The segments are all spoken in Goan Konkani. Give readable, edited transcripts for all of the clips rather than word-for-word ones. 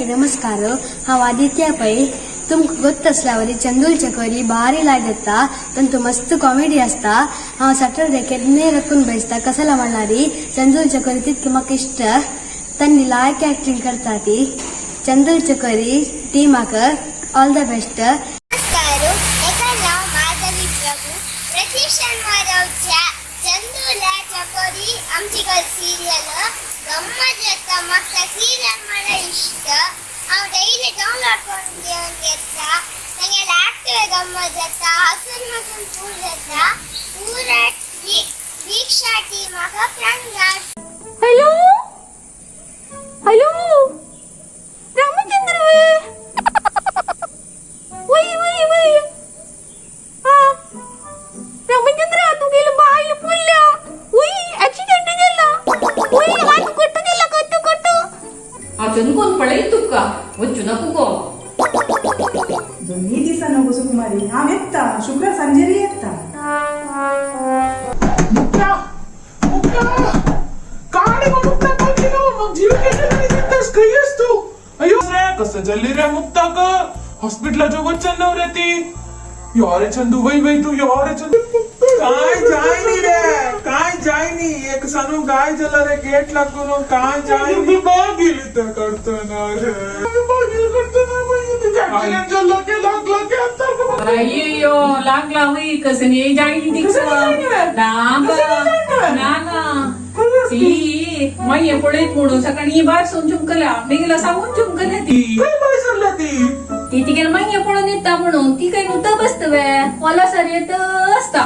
नमस्कार. हांव आदित्य पै. तुमकां गोत्त आसल्यावरी चंदूल चकोरी भारी लायक येता. तांतू मस्त कॉमेडी आसता. हांव सॅटरडे केन्नाय रखून बसता. कसला म्हणल्यार चंदूल चकोरी तितकी म्हाका इश्ट. तांणी लायक एक्टिंग करता ती. चंदूल चकोरी टिमाक ऑल the best. नमस्कार, एका नाव माधवी प्रभू. प्रति शनिवार चंदूला चकोरी आमची सीरियल गम्मत येता. म्हाका सिरियल म्हळ्यार इश्ट. हांव डेली डाउनलोड करून घेवन घेता. तांगेले एक्टर गम्मत जाता, हसून हसून पूर जाता. पुरा दीक्षा टीमाक प्रणगार. हॅलो हॅलो, रामचंद्र, वय वय वय. हा रामचंद्र, तू गेलं बायल पुरल्या. उई, ऍक्सिडेंट झाला. उई, हात कट्टू गेला, कट्टू कट्टू. अजून कोण पळय तुका, वचू नको गो. दोन्ही दिसांनो गो सुकुमारी, हांव येता. शुक्रार सांजेरी येता. मुक्ता, मुक्ता, काढ गो मुक्ता. कंटिन्यू मग जीव केला. खंय तू? अयो रे, कसं जल्ली रे मुक्ता ग. हॉस्पिटलाच्या वचन नव रे ती. यो रे चंदू, वय वय तू. यो रे चंदू. काय जाय नी रे, काय जाय नी. एक सांगू काय झालं रे, गेट लागून काय जाय नी. मागील तर करतना रे, मागील करतना. ऍक्सिडेंट झाला की लागला की आता. अय्यो, लागला होई. कसं नाही जाईन कसं नाही जाईन? ना. कसं नाही जाईन? ना ना, ती माये पळयत म्हणून सकाळी भायर सून चुमकल्या. मेगेला सांगून चुमकल्या ती. काय बाय सरल्या ती? ती तिगेले माये पळोवन येता म्हणून. ती काही नुता बसतवे ओला सर येत असता.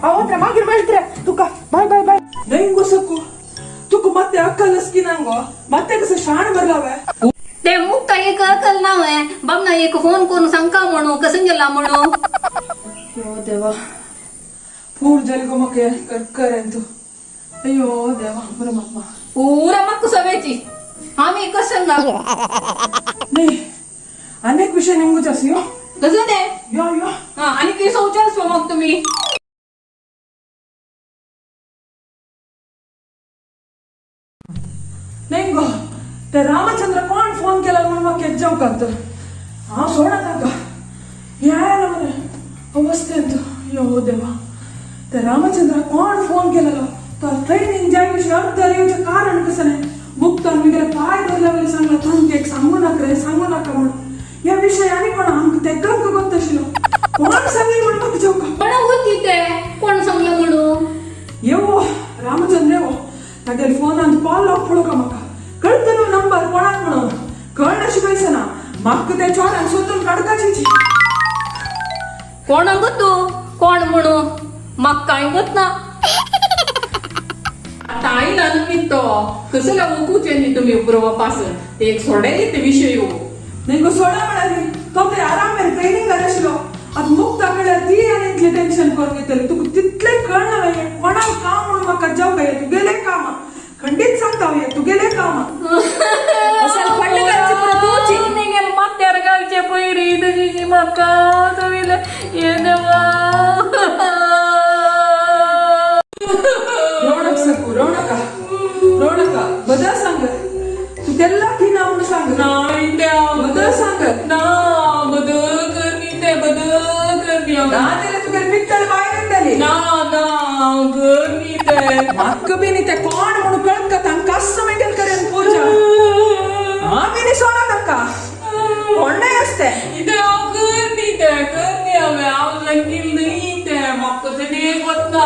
अहो, मागीर मेळत्रे तुका. बाय बाय बाय. नाही सकू तुका ಮತ್ತೆ अक्कल नांगो, ಮತ್ತೆ कसं शाण भरलावे. ते मुक्ता एक अकल नाव आहे बामना. एक फोन करून सांगका म्हणू कसं गेला म्हणू. अयो देवा, पूर जाली गो मके करकर तू. अयो देवा, बरं मामा. पुरा मग सवेची आम्ही कसं ना. नाही, अनेक विषय निमगूच अस यो. कसं ते? यो यो. हा, आणि काही संचार मग तुम्ही. नाही गो, ते रामचंद्र कोण फोन केला म्हणून मग केज्जाव कांत. हांव सोडा ताका ह्या नमने अवस्थेंत. यो देवा, ते रामचंद्र कोण फोन केलेलो तो ट्रेनिंग जाय विषय अर्थ येवचें कारण कसं नाही. मुक्तान मिगेले पाय धरल्या वरी सांगला, तुमकां एक सांगू नाका रे, सांगू नाका म्हणून. ह्या विषय आनी कोण आमकां तेगांक गोत्त आशिल्लो. कोण सांगली म्हणून म्हाका जेवका. कोण होती ते, कोण सांगलं म्हणून? येवो रामचंद्र येवो, तागेले फोनान कॉल लावप पळोवका म्हाका. कळटा न्हू नंबर कोणाक म्हणून? कळनाशी पैसना म्हाका. त्या चोरान सोदून काडकाची. कोण गो तू, कोण म्हणू म्हाका कांय गोत ना. आतां आयला न्हू तो कसं वकूचे न्ही तुमी बरोवपास एक सोडे ते विशय. नाही गो, सोडा म्हणाली. तो तरी आराम मेरे ट्रेनिंग आशिल्लो. आतां मुक्ता कळ्ळ्यार ती आनी इतलें टेन्शन करून घेतली. तुका तितलें कळना हें कोणाक काम म्हणून म्हाका जावं काय. तुगेलें काम, खंडीत सांगता हांव, हें तुगेलें काम. असाल पडले घालची पुरो तुची. निघेल माथ्यार घालचे पयरी तुजी म्हाका तुमी. ये देवा. रोणक सकू, रोणका रोणका. बदल सांग तू केल्ला की ना म्हणून सांग. नाही त्या. बदल सांग. ना, बदल करणी ते, बदल करणी. ना जाल्यार तुगेले पित्तळ भायर येतली. ना ना, करणी ते. म्हाका बी न्ही ते कोण म्हणून कळका. तांकां कस्स मेंटेन करेन पूजा. हांव बी न्ही सोडा तांकां, कोणय आसते. इथे हांव करणी ते, करणी. हांवें हांव सांगील न्ही ते म्हाका ते वतना.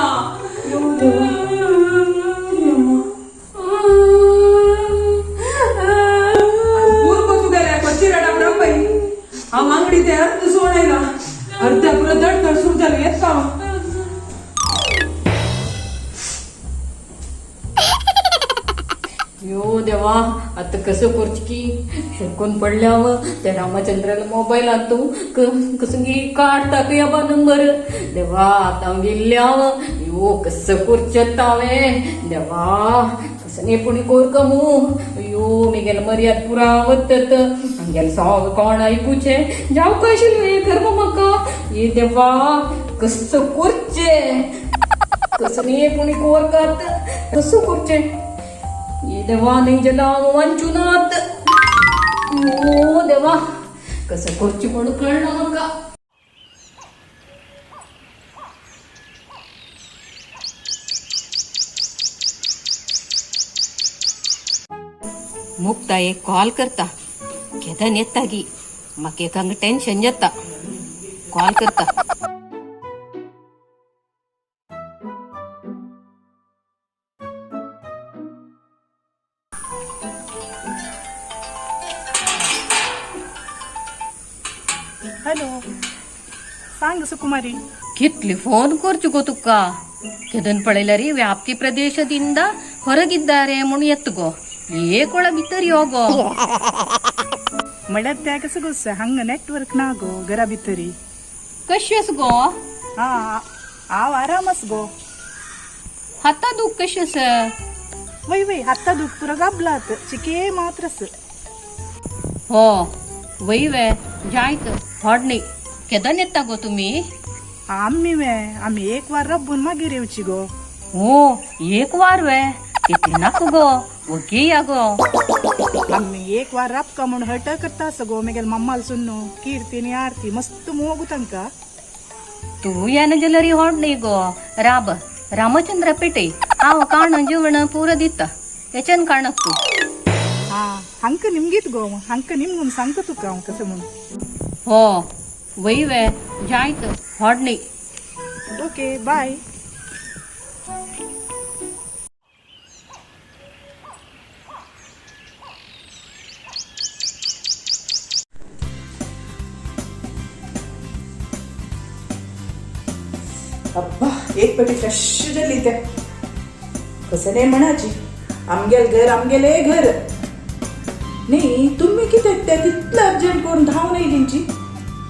पूर्व तुगेले कच्ची रडा बाई. हांव आंगडी ते अर्द सोड आयला, अर्द्या पुरो दड दड सुरू जालें. येता हांव. यो देवा, आता कसं करचें की शिरकून पडल्या हांव. त्या रामचंद्राला मोबायलात तूं कसं गी काडटा खंय बा नंबर. देवा, आतां हांव गेल्लें हांव. यो, कसं करचें आतां हांवें? देवा, कसं न्ही पुणी कोरका मू. अयो, मेगेले मर्याद पुरा वतत. हांगेलें सगळें कोण आयकुचें जावं काय आशिल्लें हें कर्म म्हाका. ये देवा, कसं करचें? कसं न्ही पुणी कोरकात, कसं करचें? ये देवा, नाही जला वांचूनात. अय्यो देवा, कसं करचें म्हणून कळना म्हाका. मुक्ता एक कॉल करता, केदन येता गी, म्हाका एक हांगा टेन्शन येता. कॉल करता. हॅलो, सांग सुकुमारी. कितली फोन करचು ಗೋ ತುಕ್ಕ. ಕೆದನ್ ಪಳೆಲರಿ ವ್ಯಾಪ್ತಿ ಪ್ರದೇಶದಿಂದ ಹೊರಗಿದ್ದಾರೆ म्हणून ಎತ್ತುಗೋ ಏಕೊಳ ಬಿತ್ತರಿ ಹೋಗೋ. म्हळ्यार त्या कसं गोस हांगा नेटवर्क ना गो घरा भितरी. कश्यस गो? हा, हांव आरामस गो. हत्ता दूख कश्यस? वय वय, आत्ता दूख पुरो गाबलात, चिके मात्रस. हो वय वे, जायत होडणी. केदन येता गो तुम्ही? आम्ही वे, आम्ही एक वार रब्बून मागीर येवची गो. हो, एक वार वे? तितली नाका गो, वगी या गो. आम्ही एक वार राबका म्हूण हट करता आसा गो. मेगेल मम्माल सुन्नू कीर्ती आनी आरती मस्त मोगू तांकां. तूं येना जाल्यार होडणी गो, राब रामचंद्र पेटे हांव काण जेवण पुरो दिता, हेच्यान काणक तूं. हा, हांका निमगीत गो, हांका निमगून सांगता तुका हांव कसं म्हूण. हो वय वे, जायत होडणी. Okay, bye. अब्बा, एक पटी फ्रेश जाली ते. कसं म्हणाची आमगेल घर, आमगेले घर न्ही. तुमी कितें ते तितलें अर्जंट करून धांवन येयलींची?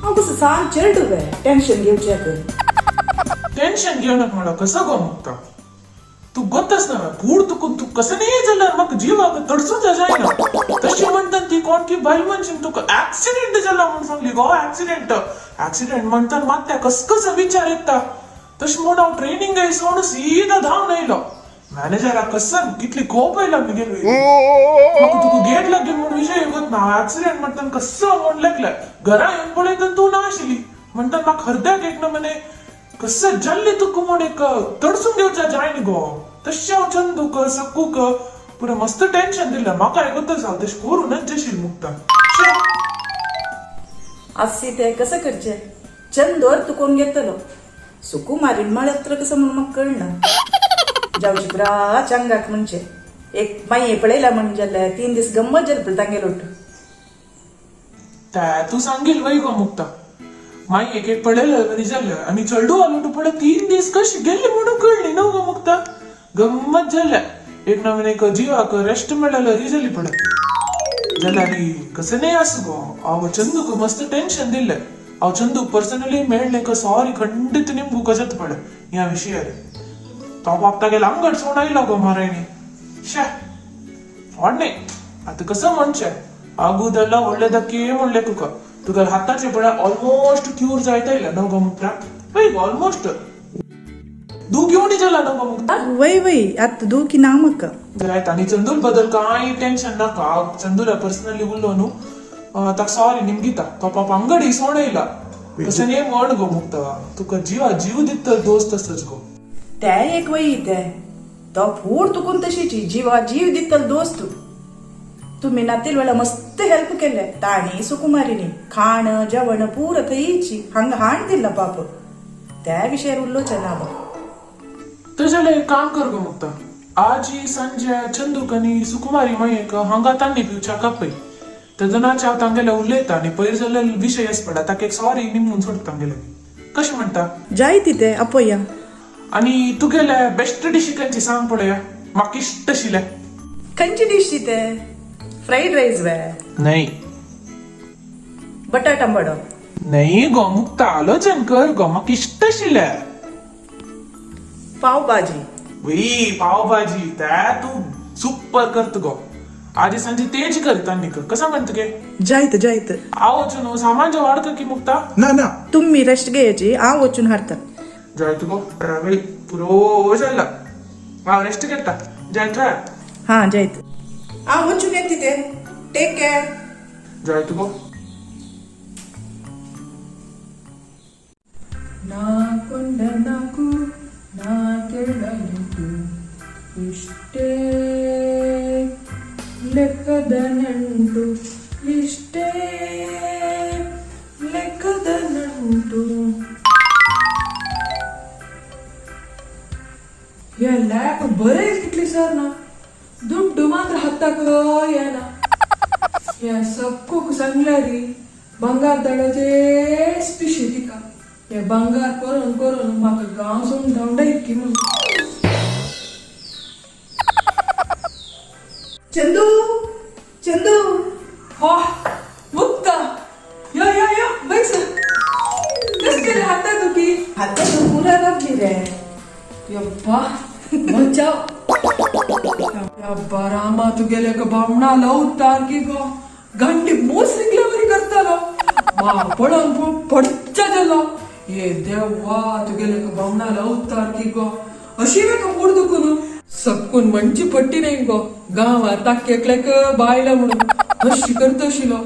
हांव कसं सांग चेडू वे टेन्शन घेवच्याक. टेन्शन घेवनाक म्हणा कसं गो मुक्ता? तू गोतच ना पूर तुकून तू कसं नाही जाल्यार म्हाका जिवाक तडसूच जायना. तशी म्हणटा ती कोण की बायल मनशीन तुका ऍक्सिडेंट जाला म्हूण सांगली गो. ऍक्सिडेंट ऍक्सिडेंट म्हणटा मात त्या कस कसो विचार येता. तशें म्हूण हांव ट्रेनिंग सोडून सीधा धांवन येयलो. मॅनेजराक कसन कितली कोप येयला मुगेल. म्हाका तुका गेट लागली म्हूण विशय गोत ना. ऍक्सिडेंट म्हणटा कसो म्हूण लेखलें. घरा येवन पळयता तूं ना आशिल्ली. म्हणटा म्हाका हरद्याक एक ना म्हणे कसं जल्ली तुका म्हूण एक तडसून घेवचा जाय न्ही गो. तशें हांव चंदूक सक्कूक पुरो मस्त टेन्शन दिलें. म्हाका आयकतच हांव तशें करूनच जशील मुक्ता. आसी ते कसं करचे? चंदोर तुकोन घेतलो सुकुमारीन म्हळ्यार तर कसं म्हणून म्हाका कळना. जावची पुरा चंगाक म्हणजे एक माये पळयला म्हण जाल्यार 3 दीस गम्मत जाली पळय तांगेलो. त्या तूं सांगील वय गो मुक्ता. मागीर एक एक पळयलें बरी जालें आनी चेडू आलो पळय 3 दीस कशी गेल्ली म्हणून कळ्ळी न्हू गो मुक्ता. गम्मत जाल्या एक नवीन एक जिवाक रेस्ट मेळ्ळें री जाली पळय. जाल्यार कसं नाही आसूं गो, हांव चंदूक मस्त टेन्शन दिलें. हांव चंदूक पर्सनली मेळ्ळें का सॉरी खंडित निमगू कशेंच पळय ह्या विशयार. तो बाप तागेलो आंगड सोड आयलो गो मारायणी. शे व्हडलें आतां कसं म्हणचें, आगुदला व्हडलें म्हणलें तुका तुका हाताचे पळय ऑलमोस्ट क्यूर जायत येयलें न्हू गो मुक्ता? वय गो, ऑलमोस्ट दूख येवणी जाला न्हू गो मुक्ता? वय वय, आतां दुखी ना म्हाका. जायत. आनी चंदूल बद्दल कांय टेन्शन नाका. हांव चंदूला पर्सनली उरलो न्हू, ताका सॉरी निमगिता. तो पाप अंगडी सोड येयला. तशें न्ही म्हण गो मुक्ता, तुका जिवा जीव दिता दोस्त आसच गो. ते एक वय ते तो फूड तुकून तशीची जिवा जीव दितल दोस्त. तुम्ही नातील वेळा मस्त हेल्प केले ताणी सुकुमारीनी. खाण जेवण पुरो थंयची, हांगा हाण दिला पाप. त्या विशयार उल्लोच ना बा. तर जाल्यार एक काम कर गो मुक्ता, आजी संजय चंदूक आनी सुकुमारी मायेक हांगा तांणी पिवच्याक आपय. तेदनाचे हांव तांगेले उलयता आनी पयर जाल्यार विशय पडा ताका एक सॉरी निमून सोडटा तांगेले. कशें म्हणटा? जाय तिथे आपया. आनी तुगेले बेस्ट डिशी खंयची सांग पळोवया, म्हाका इश्ट आशिल्लें. खंयची डिश ती? फ्राईड राईस वे? नाही. बटाट आंबाडो? नाही गो मुक्ता, आलोचन कर गो, म्हाका इश्ट आशिल्लें. पाव भाजी? वई, पाव भाजी त्या तूं सुपर करता गो. आजी सांजे तेज करता न्ही कसं म्हणटा गे? जायत जायत. हांव वचून सामान जें वाडटा की मुक्ता? ना ना, तुम्ही रेस्ट घेयाची, हांव वचून हाडटा. जायत गो, ट्रॅव्हल पुरो जाला, हांव रेस्ट घेता. जायत. हा, जायत, हांव वचून येता तिथे. Take care. जाय तुका. ನಾಕೊಂಡ ನಾಕು ನಾಕೆರಡ ಎಂಟು ಇಷ್ಟೇ ಲೆಕ್ಕದ ನಂಟು, ಇಷ್ಟೇ ಲೆಕ್ಕದ ನಂಟು. ಎಲ್ಲ ಬರೇ कितली सर ना दुड्डू मात्र हाताक येना. हे सक्कूक सांगल्यारी ಬಂಗಾರ दडाचे पिशी तिका. हे ಬಂಗಾर करून करून म्हाका गांव सोडून धांवडा इतकी म्हणून. चंदू, चंदू. हो मुक्ता, यो यो यो बैस. कस केले हाता तुकी? हाता तू पुरा रबली रे. यप्पा बचाव. यप्पा रामा, तुगेले का बामणा लवतार की गो गंडी मूस रिंगल्यावरी करतालो. मा पळोवन पडचा जालो. ये देवा, तुगेले का बामणा लवतार की गो अशी वे का मूड दुखून सक्कून म्हणची पट्टी नाही गो. गांवात ताक्केकल्याक बायला म्हणून अशी करतशिलो.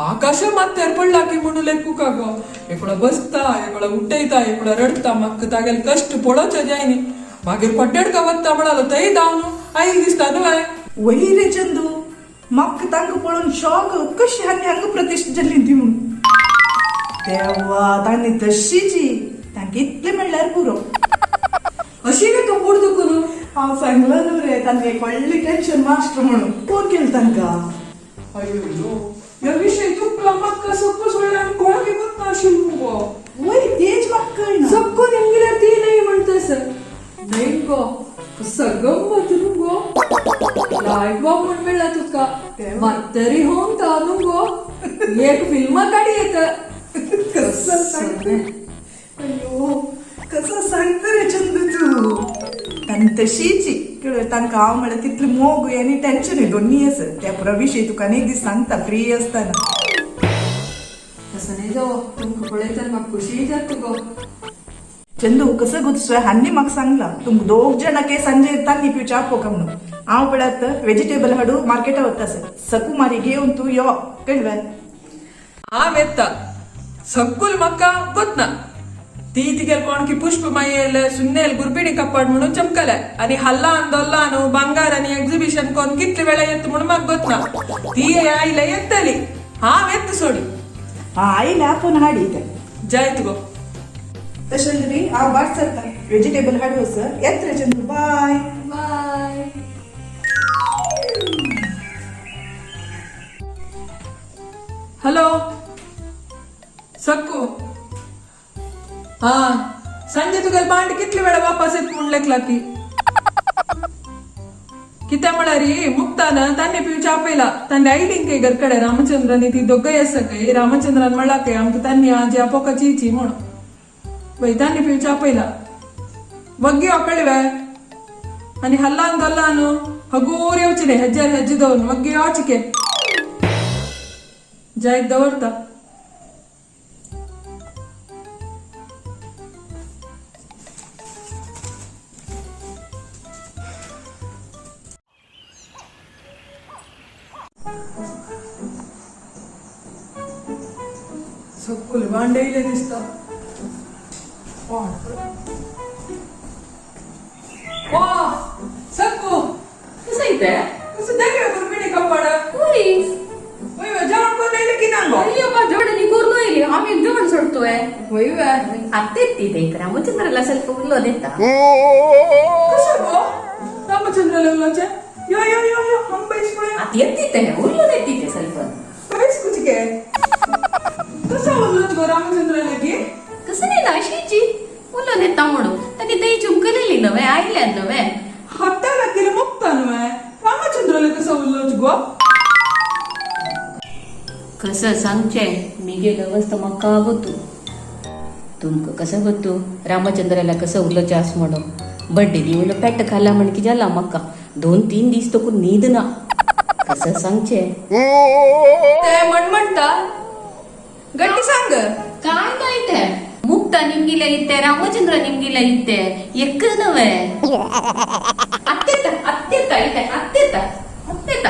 आकाशा माथ्यार पडला की म्हणून लेखूका गो. एकडो बसता, एकडो उठयता, एकडो रडता. म्हाका तागेले कश्ट पळोवचे जायनी. मागीर पड्डेडका वत्ता म्हणालो थंय धांवन आईल दिसता न्हय. वही रे चंदू, म्हाका तांकां पळोवन शॉक, कशी हांणी हांगा प्रतिश्ठा जाली ती म्हणून. देवा, तांणी तशीची तांकां इतलें म्हणल्यार पुरो. अशी रे कंपूर दुखून. हांव सांगलां न्हू रे, तांकां एक व्हडली टेन्शन मास्टर म्हणून फोन केलो तांकां. अयो, ह्या विशय तुका म्हाका सक्को सोडले आनी कोणाक गोत नाशिल्लो मुगो. वय, तेज म्हाका कळना. सक्को निमगिल्यार ती नाही म्हणतस नाही गो. कसं गंमत न्हू गो. लायक बाब म्हण मेळ्ळा तुका. म्हातारी होवन ता न्हू गो, एक फिल्मां काडी येता. कसं सांगते, अयो कसं सांगता रे चंदू तू. तांणी तशीची कळ्ळें तांकां. हांव म्हळ्यार तितलें मोग आनी टेन्शन दोन्ही आसा. त्या पुरा विशय तुका आनी एक दीस सांगता फ्री आसतना. तसं नाही जावं, तुमकां पळयतना म्हाका खुशी जाता गो. चंदू, कसं गो तुवें हान्नी म्हाका सांगलां तुमकां दोग जाणां के सांजे तांणी पिवच्या आपोवका म्हणून. हांव पळयात वेजिटेबल हाडू मार्केटा वता सर. सकुमारी घेवन तूं यो, कळ्ळें? हांव येता. सक्कूल म्हाका गोतना. ती तिगेल कोण की पुष्प मायेल सुन्नेल गुरबिणी कप्पाड म्हणून चमकले आणि हल्लान दोल्लान ಬಂಗಾರ आणि ಎಕ್ಸಿಬಿಷನ್ कोण कितले वेळा येत म्हणून म्हाका गोतना. ती आयले येतली, हांव येत सोडी. आं, आयले आपोवन हाडी ते. जायत गो. तशें न्ही, हांव भायर सरता वेजिटेबल हाडू सर. येत रे चंदू, बाय. बाय. हॅलो सक्कू, हा संजय, तुगेले बांड कितले वेळा वापस येत म्हूण लेखला की. कित्या म्हळ्यार मुक्तान तांणी पिवच्या आपयला. तांणी आयली काय घरकडे रामचंद्रानी. ती दोगय आसा काय. रामचंद्रान म्हणला काय आमकां तांणी आजी आपोकाची इची म्हणून. बाई, तांणी पिवच्या आपयला. वग्गी कळवे आणि हल्लान दल्लान हगूर येवचे न्ही. हेज्यार हेज्जे दवरून वग्गी योचिके जायत दवरता. सक्कूल भांडे दिसता. वा सक्कू. कसं इथे? कसं दाखव गुरबिणी कपाड. होय. वय, जेवण करून येयलें की ना गो? अय्यप्पा, जेवण करून येयली. आम्ही जेवण सोडतोय. वय वे. ಅತ್ತೆತ್ತಿದೆ ಈಗ ರಾಮಚಂದ್ರಲ್ಲ ಸ್ವಲ್ಪ ಉಲ್ಲೋದೆತ್ತ. कसं गो रामचंद्र लग्नाचे? यो यो यो यो, हम बैस पळय. ಅದು ಎತ್ತಿತ್ತೆ, ಉಲ್ಲೋದೆತ್ತಿತ್ತೆ ಸ್ವಲ್ಪ. बैस कुचिके. कसं उरलोच गो रामचंद्र लगी? कसं नाही ना, अशीची उल्लोदेತ್ತ म्हणून ताणी दही चुमकलेली नव्हे आयल्यात नव्हे. हत्ता लागेल मुक्ता न्हय, रामचंद्रला कसं उरलोच गो? कसं सांगचे, मी गेलो अवस्था म्हाका गोतू. तुमकां कसं गोतू रामचंद्राला कसं उरलो आस म्हणून. बड्डे दिवन पेट खाला म्हण की जाला म्हाका 2-3 दीस तकून न्हीद ना. कसं सांगचे? ते म्हण म्हणता गट्टी सांग. काय नाही, ते मुक्ता निमगिला इत्ते, रामचंद्र निमगिला इत्ते ಎಕ್ಕ ನವೆ. ಅತ್ತೆತ್ತ ಅತ್ತೆತ್ತ ಐತೆ, ಅತ್ತೆತ್ತ ಅತ್ತೆತ್ತ.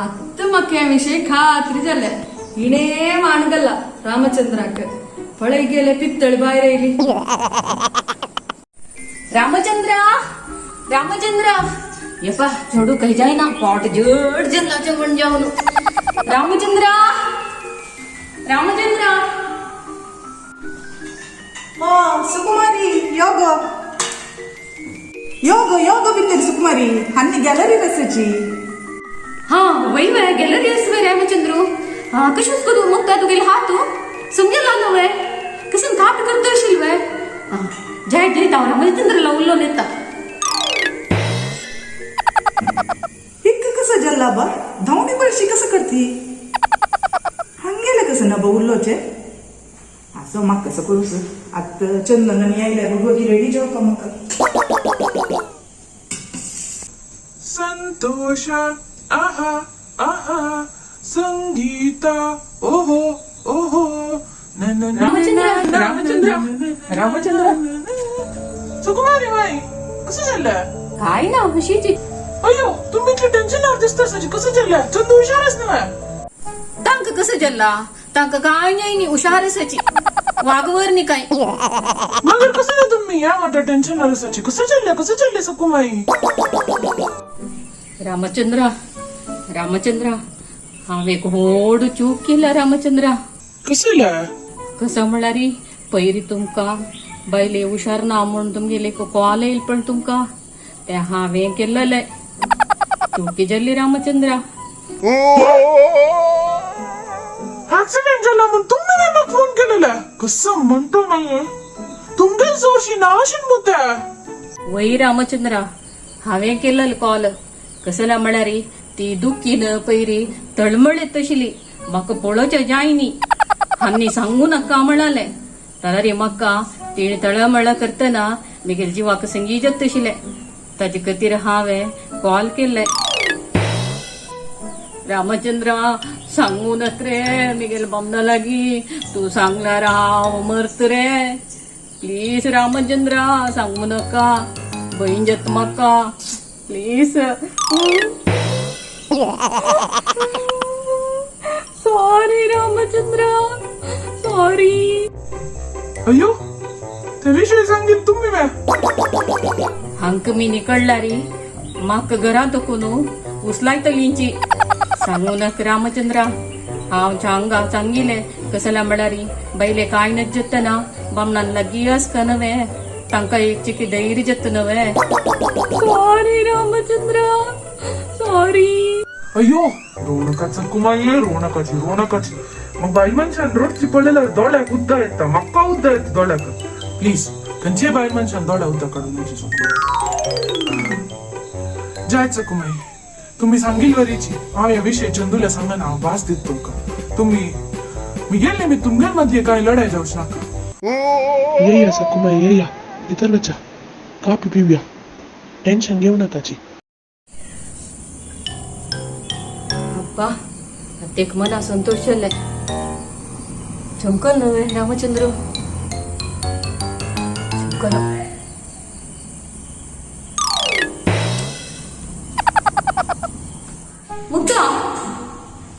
ಅತ್ತು ಮಕ್ಕ ವಿಷಯ ಖಾತ್ರಿ ಜಲ್ಲೆ ಇಣೇ ಮಾಣ್ಗಲ್ಲ ರಾಮಚಂದ್ರಕ್ಕೆ ಪೊಳೆಗೆಲೆ ಪಿತ್ತಳಿ ಬಾಯ್ರೆ ಇಲ್ಲಿ. ರಾಮಚಂದ್ರ, ರಾಮಚಂದ್ರ, ಯಪ್ಪ ಚೋಡು ಕೈ जाय ना पोट जड जल्ला म्हण जावन. रामचंद्र, रामचंद्र. हा सुकुमारी, ಯೋಗ ಯೋಗ ಯೋಗ ಬಿತ್ತರಿ ಸುಕುಮಾರಿ, ಹನ್ನಿ ಗ್ಯಾಲರಿ ರಸಚಿ. हा वय वय गॅलरी असवे रामचंद्रू. हा कशूच करू मुक्ता तुगेले हातू समजला नव्हे कसं काप करतो अशील वे. हा जय जय ताव रामचंद्रला उल्लो नेता. हिक्क कसं जल्ला बा धावणी बळशी कसं करती हंगेला कसं ना बा उल्लोचे असं मग कसं करूस. आत चंदन यायला बघ की रेडी जाऊ का मग. संतोष आहा आहा संगीता ओहो ओहो न न न. रामचंद्र, रामचंद्र, रामचंद्र, सुकुमारी माई, कसं झालं? काय ना हशीची. अय्यो, तुम्ही इतलं टेन्शन दिसता सजी, कसं झालं? चंदू हुशारच ना? तांक कसं जल्ला, तांक काय नाही नी हुशार असाची वागवर नी काय. मगर कसं ना तुम्ही या मोठ्या टेन्शन आलं, कसं चाललं, कसं चाललंय सुकुमाई? रामचंद्र, रामचंद्र, हांव एक व्हड चूक केला रामचंद्र. कसं? कसं म्हळ्यार पयरी तुमकां बायले हुशार ना म्हूण तुमगेले कॉल येईल पण तुमकां ते हांवें केल्लले चुकी जाल्ली रामचंद्र. ऍक्सिडेंट झाला म्हणून तुम्ही नाही मग फोन केलेला कसं म्हणतो नाहीये तुमगे जोशी नाशीन मुद्दा. वय रामचंद्र, हांवें केल्लले कॉल कसं ना म्हळ्यार ती दुखीन पयरी तळमळीत तशिली म्हाका पळोवचें जाय न्ही आनी सांगू नाका म्हणाले जाल्यार म्हाका तिणें तळमळ करतना म्हगेल्या जिवाक संगी जात तशिलें ताजे खातीर हांवें कॉल केल्लें. रामचंद्र, सांगू नाक रे म्हगेल्या बामणा लागीं, तूं सांगल्यार हांव मरत रे. प्लीज रामचंद्र, सांगू नाका, भंय जाता म्हाका, प्लीज. Sorry Ramchandra, sorry. अय्यो, ते विषय सांगित तुम्ही म्या. हांकां मी निकडला रे म्हाका घरांत कोणू उसलायतलींची. सांगू नाका रामचंद्रा, हांव चांगा सांगिलें कसल्या म्हळ्यार बायले कांय नज्जतना बामणान लागीं आसता नव्हे तांकां एक चिकी धैर्य जाता नव्हे. Sorry Ramchandra, sorry. अय्यो, रोवू सुकुमाई, रोवू नकाची, रोवू नकाची. मग बायल मनशान रडची पडलेलं दोळ्याक उद्दा येता, म्हाका उद्दा येता दोळ्याक. प्लीज खंयचे बायल मनशान दोळ्या उद्दा काडून न्हय सुकुमाई. जाय सुकुमाई, तुम्ही सांगील वरीची हांव ह्या विषय चंदूला सांगना, हांव भास दित तुमकां. तुम्ही मिगेल निमित्त तुमगेल मदली कांय लढाई जावच नाका. येया सकुमाई, येया, भितर वचा, कापी पिवया, टेन्शन घेऊ नकाची. अप्पा, आतेक मना संतोष जालें. चमकल नव्हे रामचंद्र, चमकल. मुक्ता,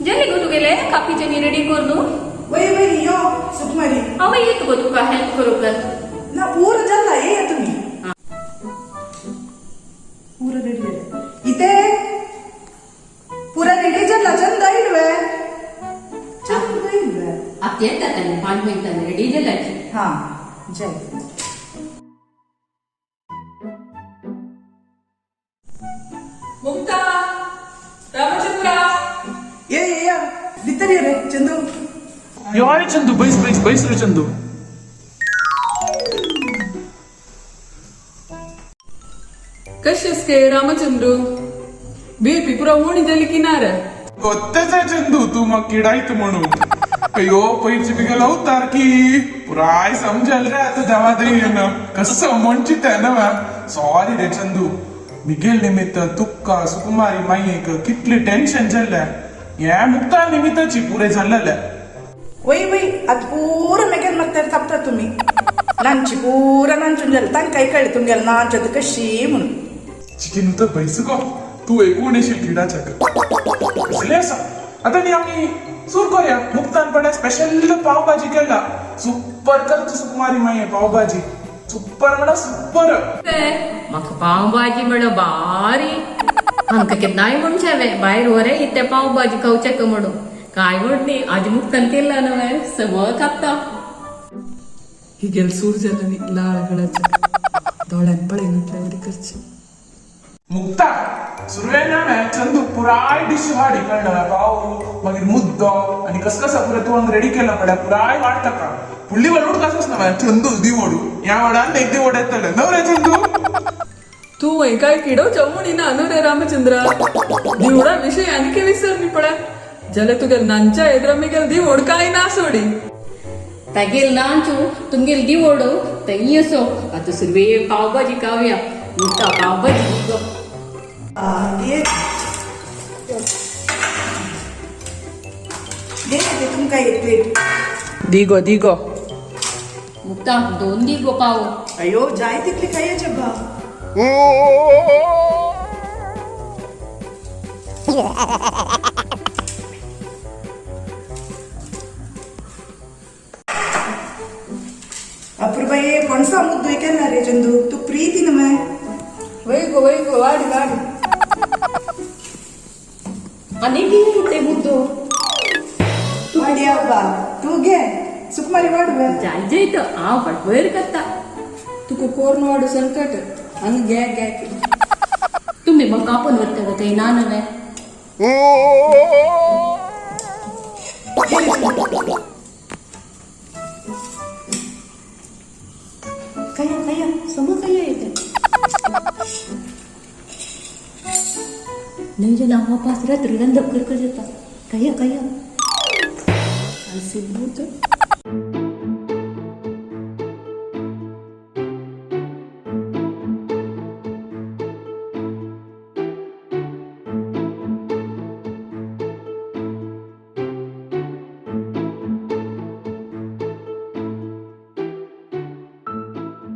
जालें गो तुगेलें कापीचें रेडी कर न्हू? वय वय, यो सुकुमारी. हांव येत गो तुका हेल्प करूंक. ना, पूरा जल्ला, ये तुम्ही पूरा रेडी झालं इथे, पुरा रेडी झाला. चंद इलवे, चंद इलवे. आतां येता ताणें 5 मिनटांनी रेडी जाल्यार. हा जय. मुक्ता, रामचंद्र. ये ये या, भितर ये रे चंदू. यो रे चंदू, बैस बैस बैस रे चंदू. कशेस के रामचंद्रू, बीपी पुरा उणी जाली की ना रे? गोत्तेच आहे चंदू, तू मग किडायत म्हणून. अय्यो, पैरची बिगेल अवतार की पुराय समजेल रे आता देवा दयेन कसं म्हणची ते ना. सॉरी रे चंदू, मिगेल निमित्त तुक्का सुकुमारी माईक कितली टेन्शन जाल्लें. हे मुक्ता निमित्ताची पुरे जाल्लेलें. वय वय, आता पूरा मेकेल मग थापता तुम्ही नांची पूरा नांचून जालें तांकां कळ्ळें तुमगेलें नांचत कशी म्हणून. चिकीन तर बैस गो तू एकूण येशील किडाच्या. सगळे आसा. आता न्ही आमी सूर करूया. मुक्तान पडे स्पेशल पाव भाजी केला. सुपर करता सुकुमारी माये पाव भाजी. सुपर म्हणा सुपर. म्हाका पाव भाजी म्हणो बारी. आमकां केन्नाय म्हण शेवे भायर व्हरे इते पाव भाजी खावचे का म्हणून. काय म्हण न्ही आज मुक्तान केला न्हय सगळं खाता. ही गेल सूर जालें न्ही लाळ गळाचे दोळ्यान पळय वरी करचे. मुक्ता सुरवे ना मैं चंदू पुराय डिश हाडी कळ्ळा. पाव मागीर मुद्दो आनी कसकसा पुरा तूं रेडी केला म्हळ्यार पुराय वाट ताका. फुडली वडूड कसोच ना चंदू दिवोडू ह्या वडान एक दिवोड येतले न्हय रे चंदू. तू वय काय किडो चवणी ना न्हू रे रामचंद्र. दिवडा विषय आनी विसरनी पळय जाल्यार तुगेल नांच्या एद्रा मिगेल दिवोड काय ना सोडी. तागेल नांचू तुमगेल दिवोडू थंय असो. आतां सुरवे पाव भाजी खावया. मुक्ता पाव भाजी गो. दे दे ते तुमकां एक प्लेट. दिगो दिगो. मुक्ता दोन दी गो पाव. अयो जाय तितली खायचे बा. अपूर्वाये कोणसा मुद्दो केला रे चंदू तू प्रीती ना मैं. वय गो वय गो वाडी वाडी. आनी कितें ते मुद्दो. वाडी अब्बा तू घे सुकुमारी वाडू बे. जाय जाय तर हांव फाटवयर करता. तुका कोर्ण वाडू संकट हांगा घे घे. तुमी म्हाका आपोवन व्हरता गो थंय ना न्हय. खया खया सम खया येते. न्हय जाल्यार हांव पास रात्री रंदप करका जाता. खया खया. आनी सिद्धू तर